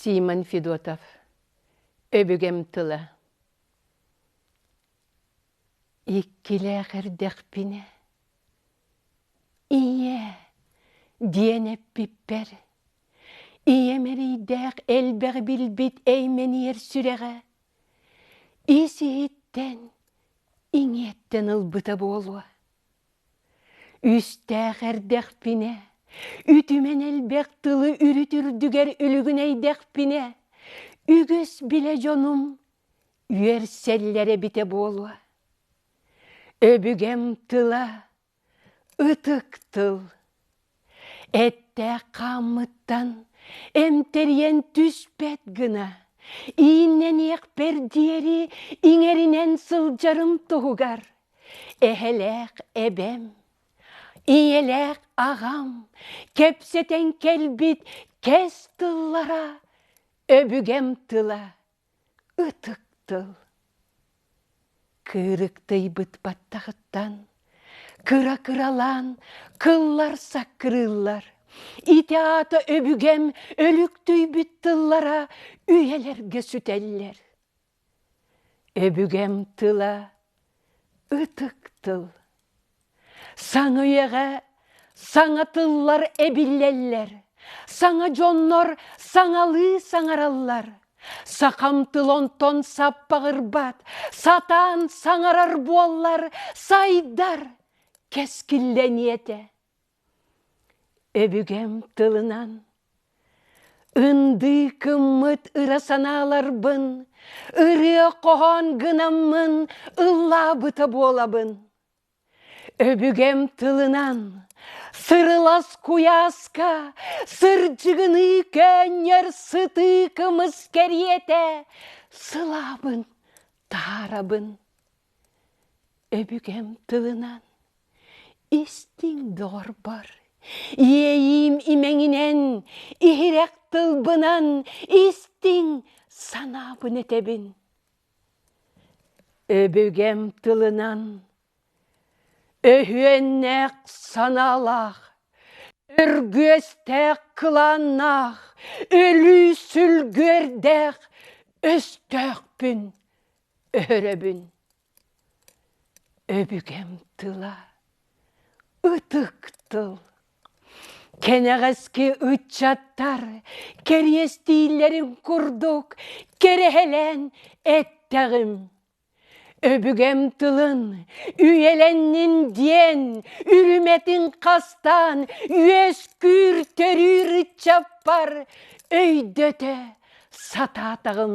Симон Федотов Өбүгэм тыла Иккилээх эрдэхпинэ «Ийээ» диэн эппиппэр ийэм эрэйдээх элбэҕи билбит эймэнийэр сүрэҕэ ис-иһиттэн иҥиэттэн ылбыта буолуо. Үстээх эрдэхпинэ, үтүмэн элбэх тылы үрүт үрдүгэр үлүгүнэйдэхпинэ, үгүс билэ дьонум үөрсэллэр эбитэ буолуо. Өбүгэм тыла ытык тыл. Эттээх хааммыттан эмтэрийэн түспэт гына, ииннэниэхпэр диэри иҥэринэн сылдьарым туһугар Эһэлээх эбэм, ийэлээх аҕам кэпсэтэн кэлбит кэс тыллара өбүгэм тыла ытык тыл. Кыырыктыйбыт баттаҕыттан кыра-кыралаан кыллар саккырыыллар. Ити аата өбүгэм өлүктүйбүт тыллара үйэлэргэ сүтэллэр. Өбүгэм тыла ытык тыл. Саҥа үйэҕэ саҥа тыллар эбиллэллэр, саҥа дьоннор саҥалыы саҥараллар. Сахам тыл онтон саппаҕырбат, сатаан саҥарар буоллар сайдар, кэскиллэниэ этэ. Өбүгэм тылынан ындыы кыммыт ыра санааларбын ырыа-хоһоон гынаммын ыллаабыта буолабын. Өбүгэм тылынан сырылас куйааска сырдьыгыныы көөнньөр сытыы кымыс кэриэтэ сылаабын таарабын. Өбүгэм тылынан Истиҥ доҕорбор, иэйиим имэҥинэн, иһирэх тылбынан истиҥ санаабын этэбин. Өбүгэм тылынан өһүөннээх санаалаах, өргүөстээх кылааннаах, өлүү сүлгүөрдээх өстөөхпүн өһөрөбүн. Өбүгэм тыла ытык тыл. Кэнэҕэски ыччаттар кэриэстииллэрин курдук кэрэһэлээн эттэҕим. Өбүгэм тылын үйэлэннин диэн үрүмэтин хастаан үөскүүр төрүүр ыччаппар өйдөтө сатаатаҕым.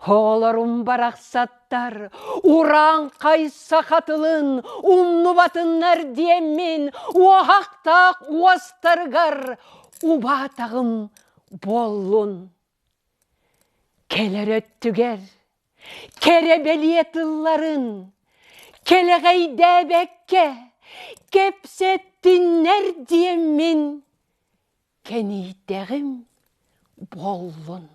Оҕолорум барахсаттар урааҥхай саха тылын умнубатыннар диэммин уоһахтаах уостарыгар убаатаҕым буоллун. Кэлэр өттүгэр кэрэ бэлиэ тылларын кэлэҕэйдээбэккэ кэпсэттиннэр диэммин кэнийдэҕим буоллун.